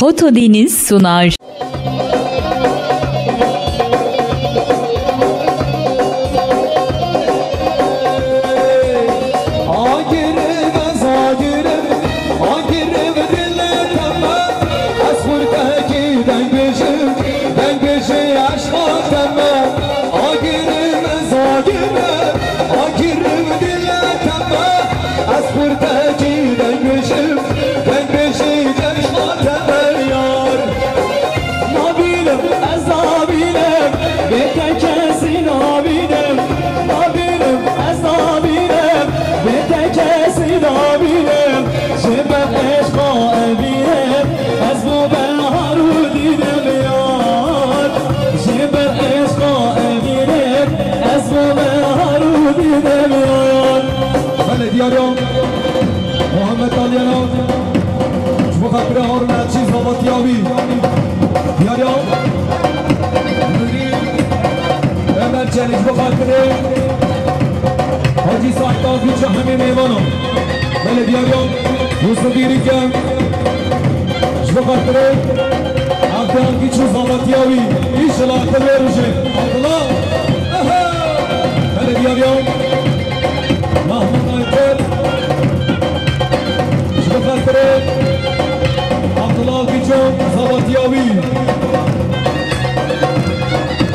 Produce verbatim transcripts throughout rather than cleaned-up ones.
Hoto Deniz sunar. Belê diyar ya. Muhammed Aliyana. Ji bo xatirê Harun Elçî, zavatiya wî. Diyar ya. Nurî Ömer Çelik, ji bo xatirê Hacî Saîd Afiçe, hemî mêvanan. Belê diyar ya. Yusuf Îrîke. Ji bo xatirê Abdullah Giç û zavatiya wî. Înşallah te vê rojê. Abdullah. Aha! Belê diyar ya. Mahmut Ayter. Ji bo xatirê Abdullah Giç û zavatiya wî.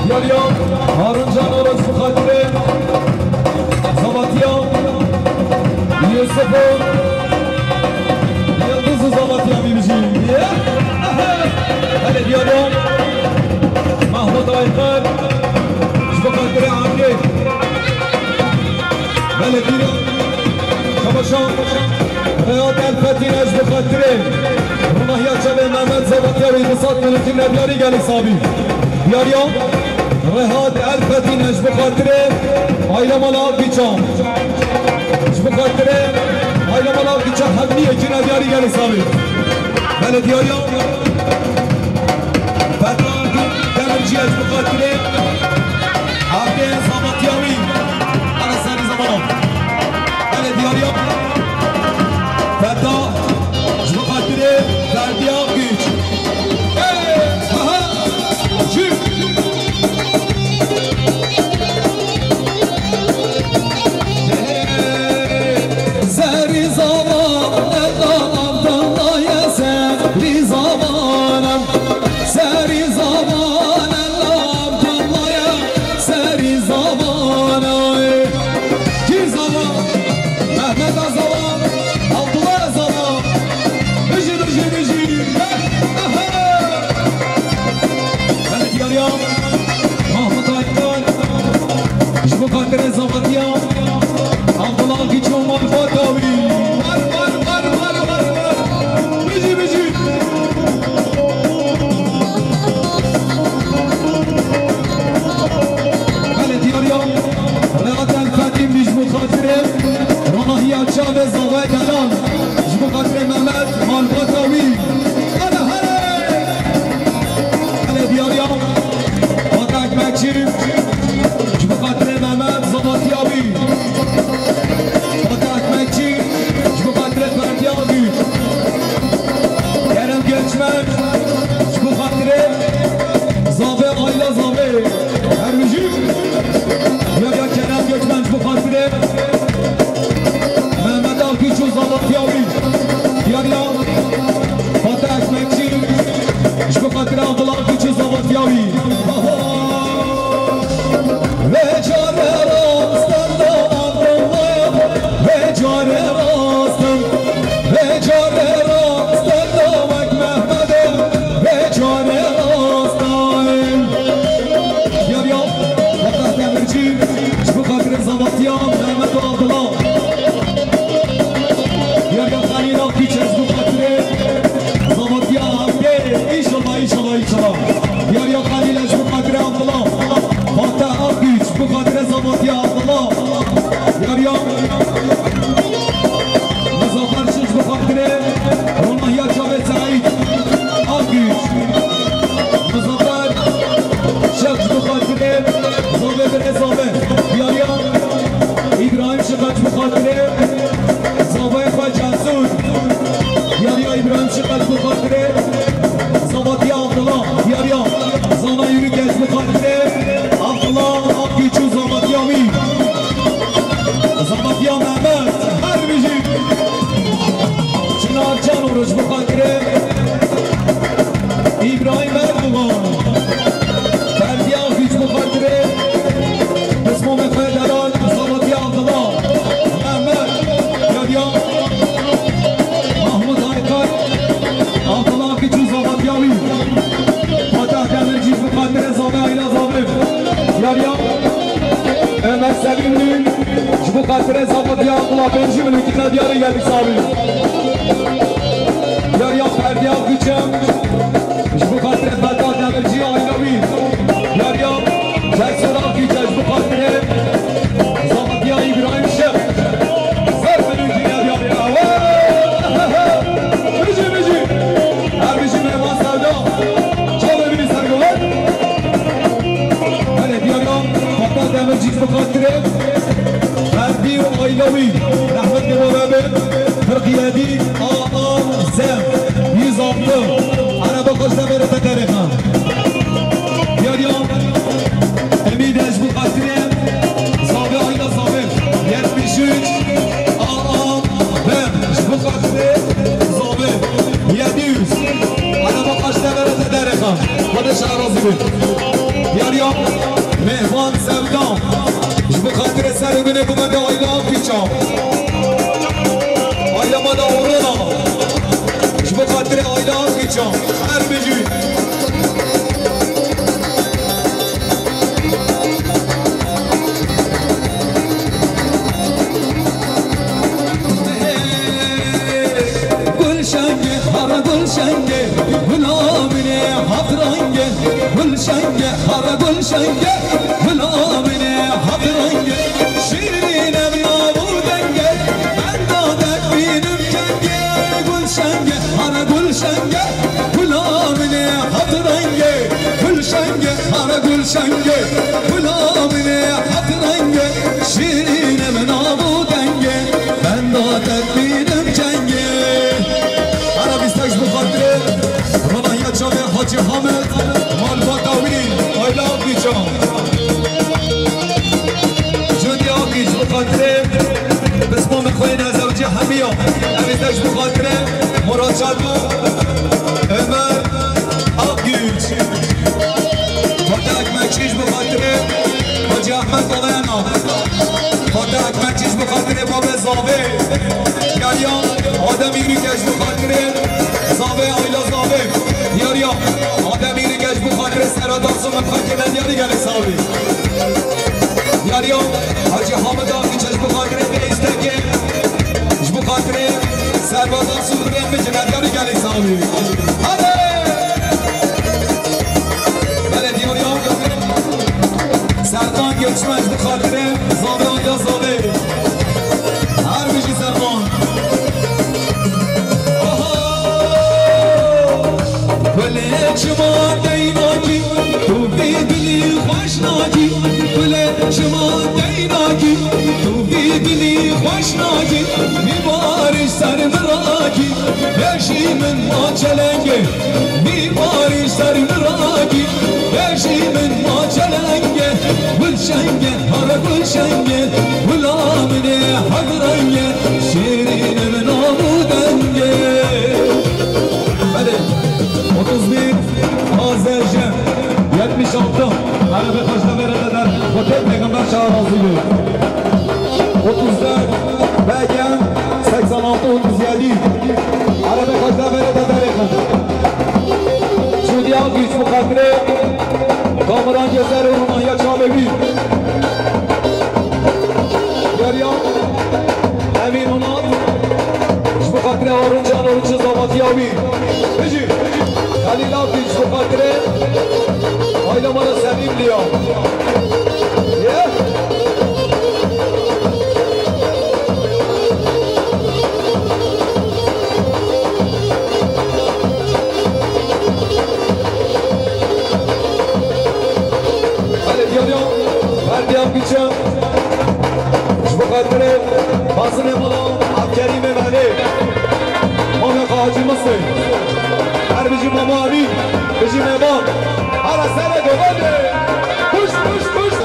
Diyar ya. Harun Can Aras, ji bo xatirê zavatiya Yusuf û Yıldız û zavatiya wî bijî. Belê diyar ya. Mahmut Ayter. Ji bo xatirê Akif. Belê diyar ya. Çabaşan. Rehat El Fetîne, ji bo xatirê ronahiya çavê Mehmet, zavatiya wî du sed milî kirine diyarî gelê sabî. Diyar ya. Rehat El Fetîne, ji bo xatirê aîla mala Akîçan. Ji bo xatirê aîla mala Akîçan hemî yekî ne diyarî gelê sabî. Belê diyar ya. Feda Demirciye, ji bo xatirê Abdê zavatiya wî. Ana serî zamana. Belê diyar ya. Feda. Ji bo xatirê Ferdiya Güç. Hey, aha, çi? Serî zaman, Ella Abdullah ye, serî zaman, serî zaman, Ella Abdullah. Reza Fatiha Abdullah Benji Mülküne diyarı geldik sabi. Yar ya Ferdi Akgüçem. Ji bu xatirê Bedda Demirci aile wî. Yar ya Cesur Akgüçem ji bu xatirê Zahmet ya İbrahim Şef. Ser Mülküne diyarı. Awe! Bici, bici. Her bici Mehman Sevda. Çavê bînî sergovet. Belê diyar ya Bedda Demirci ji bu xatirê Ferdî û aîla wî rehmet li bo re bin. Qirq yedî A A Z yüz altı. Erebe xweş deverê te derêxin. Diyar ya Emî de ji bo xatirê Zavê aîla Zavê. Yetmiş üç A A B ji bo xatirê Zavê. Yedi yüz. Erebe xweş deverê te derêxin. Xwedê şarazî be. Diyar ya Mehman Sevda. Ji bo xatirê ser û binê bimende aîla Akîça. Aîla me de Orona. Ji bo xatirê aîla Akîça. Her bijî. Gulşenge, hara gulşenge, gula min ê heft renge. Gulşenge, hara gulşenge, gula min ê heft renge. Şîrîn ev nav û denge, benda dek bînim kenge. Gulşenge, hara gulşenge, gula min ê heft renge. Gulşenge, hara gulşenge, gula min ê heft renge. Şîrîn ev nav û denge, benda dek bînim kenge. Ara bîstek ji bo xatirê Ronahiya Çavê Hacî Hamid, malbata wî, aîla Akîça. Cûdî Akîç ji bo xatirê pismamê xwe yê nezewicî hemiya. Ev bîstek ji bo xatirê Murat Çarmû, Ömer Akgüç. Fatih Ekmekçi ji bo xatirê Hacî Ehmed Balayana. Fatih Ekmekçi ji bo xatirê babê Zavê. Yariya Adem Yürükeş ji bo xatirê Zavê, aîla Zavê. Yariya Adem Yürükeş ji bo xatirê Serhat Aksu min xelkê me diyarî gelê Zavê. Yariya Hacî Hamid Akîç ji bo xatirê vê îstekê. Ji bo xatirê Serhat Aksu birê min ji me diyarî gelê Zavê. Hadi! Belediye oraya. Serkan Göçmen ji bo xatirê Zavê, aîla Zavê. Her bijî Serkan. Aha! Gulê çima deynakî, tu vî dilî xweş nakî. Gulê çima deynakî, tu vî dilî xweş nakî. Mîmarî ser min rakî, bêjî min ma çelengê. Mîmarî ser min rakî, bêjî min ma çelengê. Gulşenge, hara gulşenge, gula min ê heft renge, şêrînê min nav û dengê. Belê, otuz bir A Z J, yetmiş altı, Erebe xweş deverê te derêxin, Xwedê pêxember şarazî be. Otuz dört B G seksen altı otuz yedi. Erebe xweş deverê te derêxin. Cûdî Akgüç ji bo xatirê Kamuran Gezer û Ronahiya Çavê wî. Yariya Emîn Onat ji bo xatirê Harun Can û Rûçê Zavatiya wî. Bijî. Xelîl Akgüç ji bo xatirê aîla me re Semîmliya. Ye. Belê diyariya Ferdî Akgüçe. Ji bo xatirê Xazinê Mala Abkerîmê Melê, Mamê Xwe Hacî Misê. Her bijî Mama Emîn, bijî Mevan. Hara serê govendê. Kuş, kuş, kuş.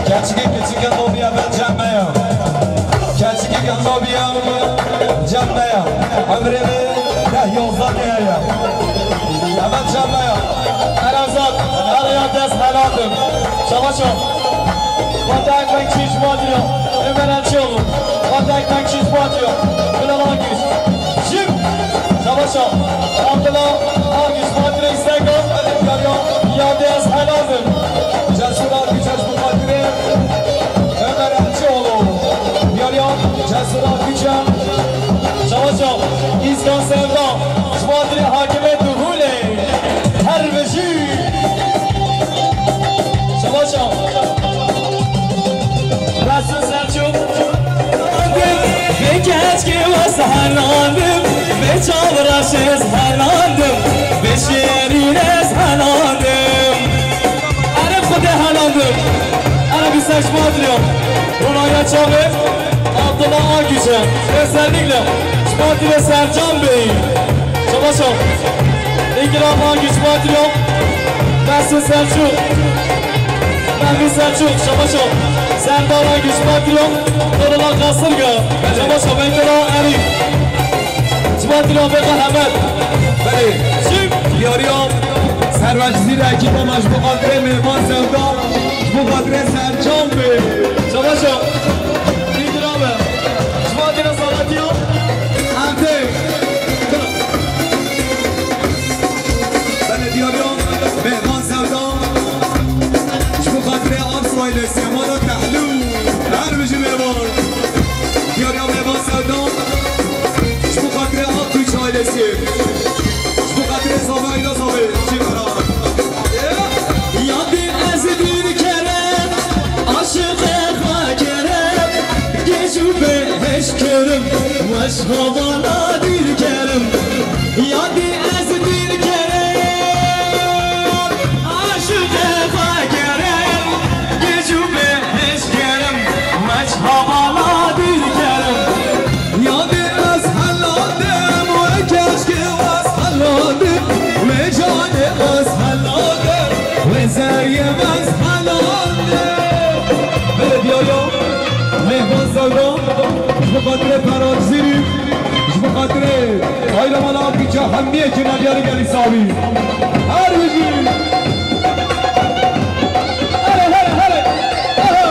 Keçikê keçikê lobiye ve cem me ya. Keçikê lobiye cem me ya. Emrê me deh yozdeh heye. Evet cem me ya. Erazat, her ya dest helalim. Şabaş ol. Fatih Ekmekçi ji Badriya, Ömer Elçioğlu. Fatih Ekmekçi ji Badriya, Bilal Akgüz. Jim. Şabaş ol. Abdullah Akgüz, Badriya Instagram. Yadiya, yadiya, helalim. Cesur Akgüz, Cesur Badriya. Ömer Elçioğlu. Keşke wez helandim, vê çavraş ez helandim, vê şêrîn ez helandim. Erê Xwedê helandim. Erê bî ser ji xatirê. Ronaya çavê Abdullah Akîçe. Özellikle ji xatirê Sercan Bey. Çabaşo. Îkram Akîç ji xatirê. Mesin Selçuk. Mehmet Selçuk. Çabaşo. Serdar Akîç ji xatirê. Nurullah Kasırga. Çabaşo. Beytullah Erî. Ji xatirê Beka Hemed. Belê. Çim. Diyariya Serwecizî de ekîba me ji bo xatirê mêvan Sevda. Ji bo xatirê Sercan Bey. Çabaşo. Îkram e. Ji xatirê Salatiya. Erdê. Belê diyariya mêvan Sevda. Ji bo xatirê Arso ailesi, Mala Tehlû. Her bijî mêvan. Diyariya mêvan Sevda. Ji bo xatirê Akkuş ailesi. Ji bo xatirê Zava Eyla Zavê. Çi vera. Yadê ez bir kere aşiqê xwe kerem, gêj û bêhêş kerim, weş hevala dîr kerim. Yadê ez bir kere aşiqê xwe kerem, gêj û bêhêş kerim, weş hevala dîr kerim. Yadê ez helalim, wê keşkê ez helalim, wê canê ez helalim, wê zeriyê ez helalim. Belediyeya Mêvan Sevda, ji bo xatirê Ferhat Zîrî, ji bo xatirê Ayla Mala Abdî Cahemiyê ki nediyarî gelî sabî. Her bijî. Hele, hele, hele. Aha.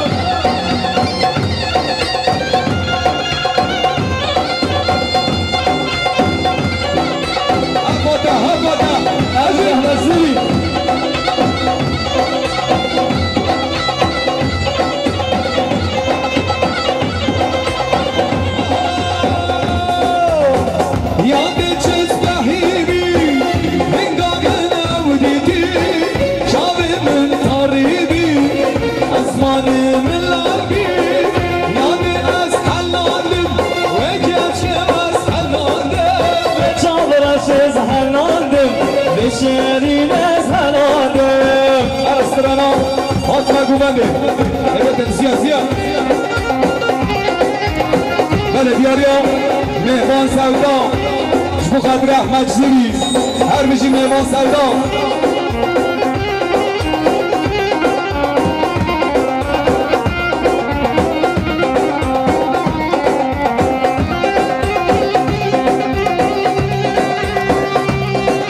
Hafata, hafata. Ez ê Ahmet Zîrî. Yadê çi spehî bî, hinga min ew dîtî, çavê min tarî bî, esmanê min lal bî. Yadê ez helalim, wê keşkê ez helalim. Vê çavraş ez helalim, vê şêrîn ez helalim. Erstrana, Fatma Guvendê. Evet, ziya, ziya. Belediyeya Mêvan Sevda, ji bo xatirê Ehmed Zirî, her bijî Mêvan Sevda.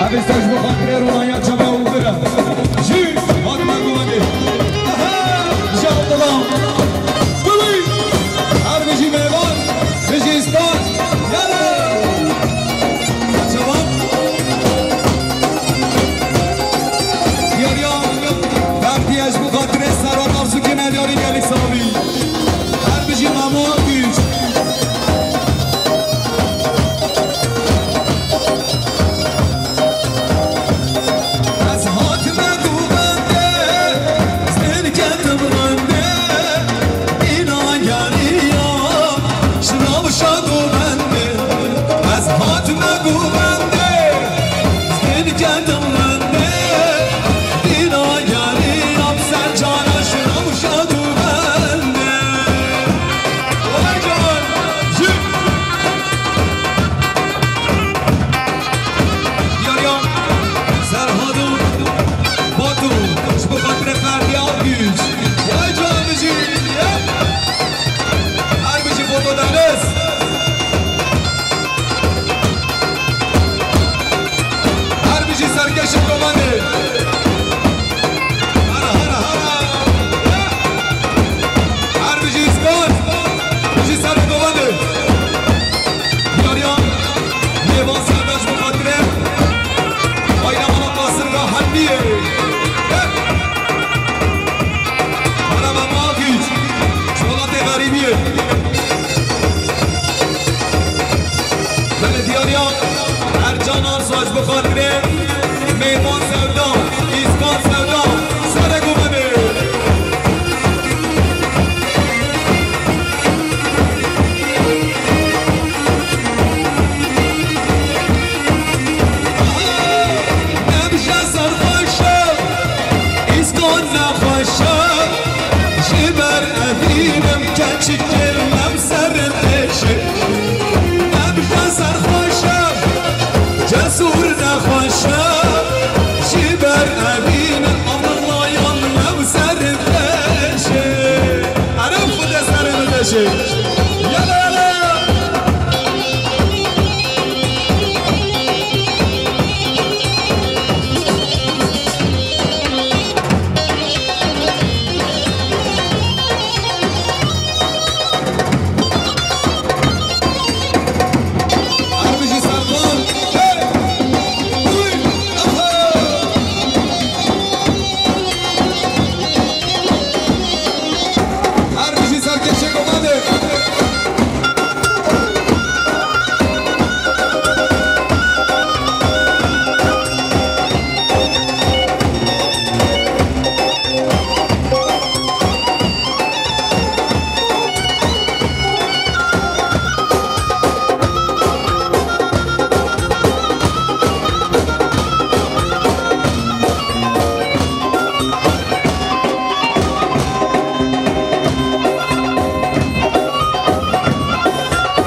Ev ê ser ji bo xatirê Ronaya Çaba û Bira. Jî Fatma Guvendê. Aha! Ji Abdullah. Bibî! Her bijî mêvan, bijî îspat. Yala! Çawa? Diyariya, Berdiye ji bo xatirê Serhat Arsûkê nediyarî gelî sabî. Her bijî Memo Akgüç. Ez hatime Guvendê, zin ketim rindê, îna geriya, şina wişa Guvendê. Ez hatime Guvendê, zin ketim rindê, îna geriya, bi ser cana şina wişa Guvendê. Vay can, jî. Diyariya Serhadû Batu, ji bo xatirê Ferdiya Akgüç. Vay can bijî. Her bijî Foto Deniz. Her bijî Serkeşî Komandê. Hara, hara, hara. Her bijî îskan, bijî serê govendê. Diyariya Mêvan Serdaş bi xatirê Bayramana Qasirga Hemiyê. Merhaba Maviç, ji welatê xerîbiyê. Belediyariya Ercan Arsaç bi xatirê Mêvan Sevda, Îskan Sevda, serê govendê. Cesûr nexweş e, ji ber evîn Abdullayan ew ser deşê. Erê xwe de serê min deşê. Yala, yala. Her bijî Serkan. Hey! Uy! Aha! Her bijî serkêşê Gomadê.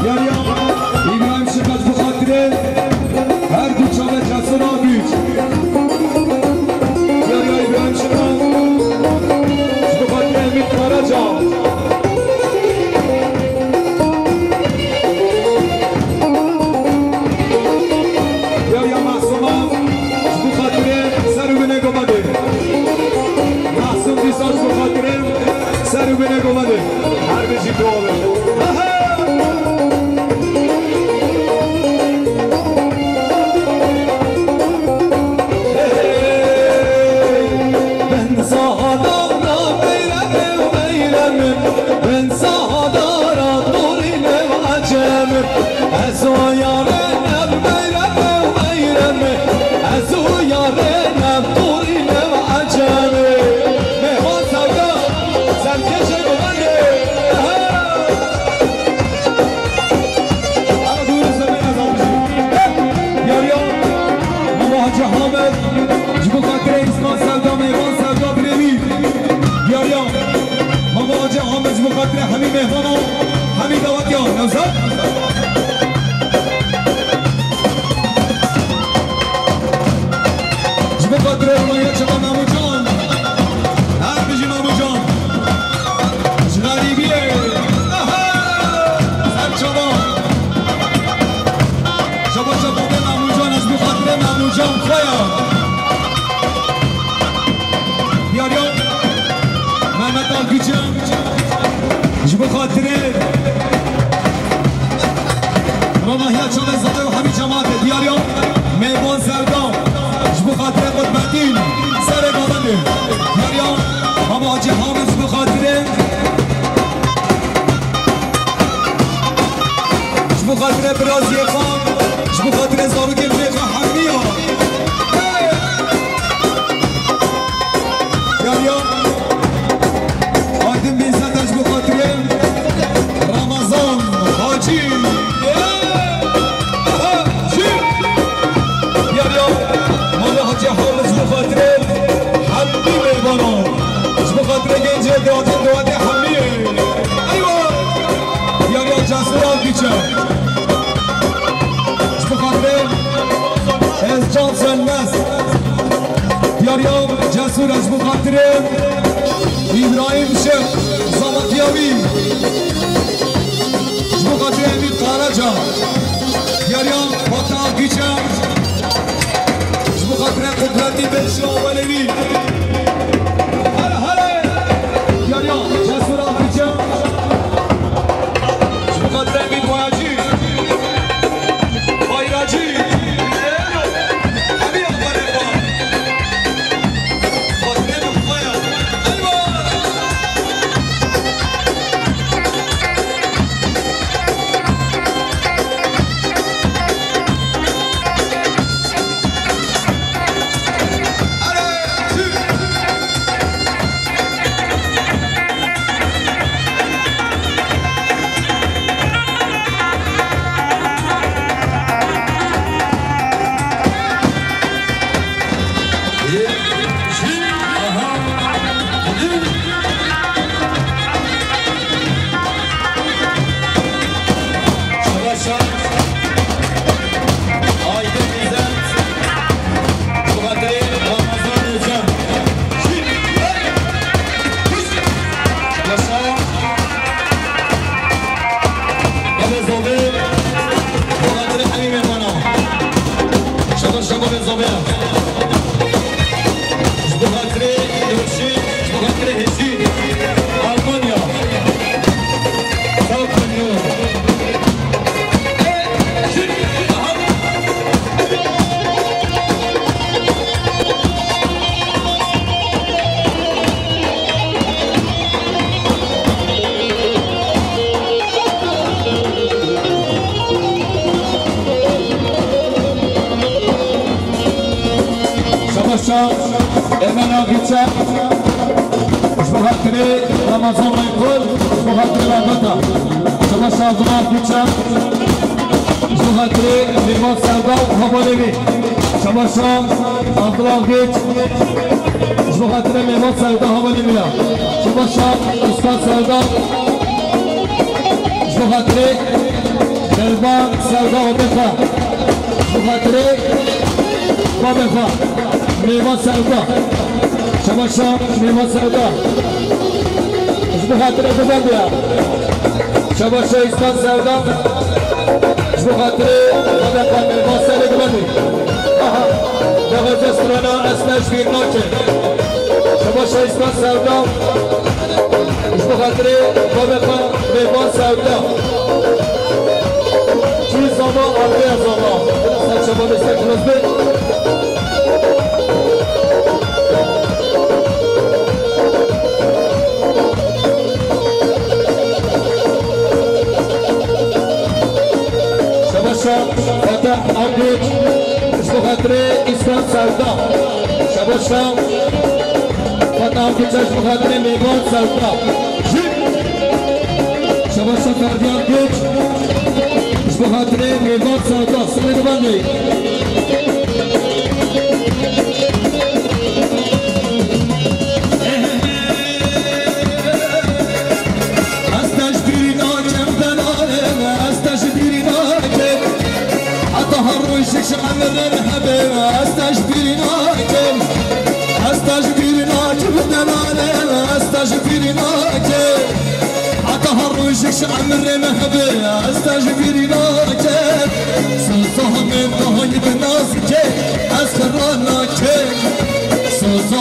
Yariya, İbrahim Şıkaç bu hatire. Her du çawe Cesur Abiç. Yariya İbrahim Şiran. Ji bo xatirê Emîn Karaca. Yariya Mahsuma. Ji bo xatirê ser û binê Gomadê. Mahsum dîsa ji bo xatirê ser û binê Gomadê. Her bijî tu abi. Aha! Ben sahadara beyremê û beyremê, ben sahadara torînê û ecemê. Ez o yarê ne beyremê û beyremê, ez o yarê ne torînê û ecemê. Mêvan Sevda, serkêşê Gomadê. Aha! Ama dûr zemê ez almışım. Yariya, Mama Hacı Hamed, ji bo xatirê Îsmaîl Sevda, Mêvan Sevda birê wî. Yariya, Mama Hacı Hamed ji bo xatirê hemî mêvana, hemî dawetiya. Nevzat. Ji bo xatirê Rûnaya Çawa Memûcan. Her bijî Memûcan. Ji xerîbiyê. Aha! Ser çavan. Şaba şaba be Memûcan, ez bi xatirê Memûcan xwe ya. Diyar ya. Mehmet Akgüç'e. Ji bi xatirê Ronahiya Çalezade û hemî cemaatê. Diyar ya. Mêvan Sevda. Ji bo xatirê Qutbetîn, serê Gomadê. Yariya, Mama Hacî Hamid ji bo xatirê, ji bo xatirê biraziyê xwe, ji bo xatirê zarokên vê xwe hemiya. Hey! Yariya, Aydin Bin Zete ji bo xatirê Ramazan Hacî. Aha, jî. Yariya, Mala Hacî Hafiz ji bo xatirê hemî mêvanan. Ji bo xatirê gencê dewatê, dewatê hemî. Eywa! Yariya Cesur Alkîçe. Ji bo xatirê Ezcan Sönmez. Diyariya Cesur, ez ji bo xatirê Îbrahîm Şêx, zavakiya wî. Ji bo xatirê Emîr Karaca. Diyariya Fatih Akgüç'e. Ji bo xatirê Kudretî Beşî Awelewî. Hele hele. Diyariya Cesur Akgüç'e. Ji bo xatirê Emîr Boyacî. Bayracî. Hemî ya xwe rêxan. Xatirê min xwe ya. Eywa! Erê, çi? Şemalê Zameyan. Ji bo xatirê Nûrşîn, ji bo xatirê Hêşîn. Almanya. Sağ olun. Şabaşa Emel Agîçe, ji bo xatirê Ramazan Meykol, ji bo xatirê Rabeta. Şabaşa Abdullah Agîçe, ji bo xatirê Mêvan Sevda û hevalê wî. Şabaşa Abdullah Agîç, ji bo xatirê Mêvan Sevda hevalê wî ya. Şabaşa Usta Sevda, ji bo xatirê Mêvan Sevda Odexa. Ji bo xatirê babê xwe, Mêvan Sevda. Şabaşa Mêvan Sevda. Ji bo xatirê bivan diya. Şabaşa Îskan Sevda. Ji bo xatirê babê xwe, Mêvan Serê bivan diya. Aha. Dexeze strana esne ji bîr nake. Şabaşa Îskan Sevda. Ji bo xatirê babê xwe Mêvan Sevda. Çi zama, abiya zama. Ser çavan destek nasbê. Şabaşa Fatih Anguç. Ji bo xatirê Îskan Sevda. Şabaşa Fatih Anguç, ji bo xatirê Mêvan Sevda. Şabaşa Ferdiyan Gök, ji bo xatirê Mêvan Sevda, sibê di van de. Ez te ji bîrî nakim delalê me, ez te ji bîrî nakim. Heta her rojek ji emrê me hebe, ez te ji bîrî nakim. Ez te ji bîrî nakim delalê me, ez te ji bîrî nakim. Heta her rojek ji emrê me hebe, ez te ji bîrî nakim. Soza min nahayî bi nazikê, ez xira nakim. Soza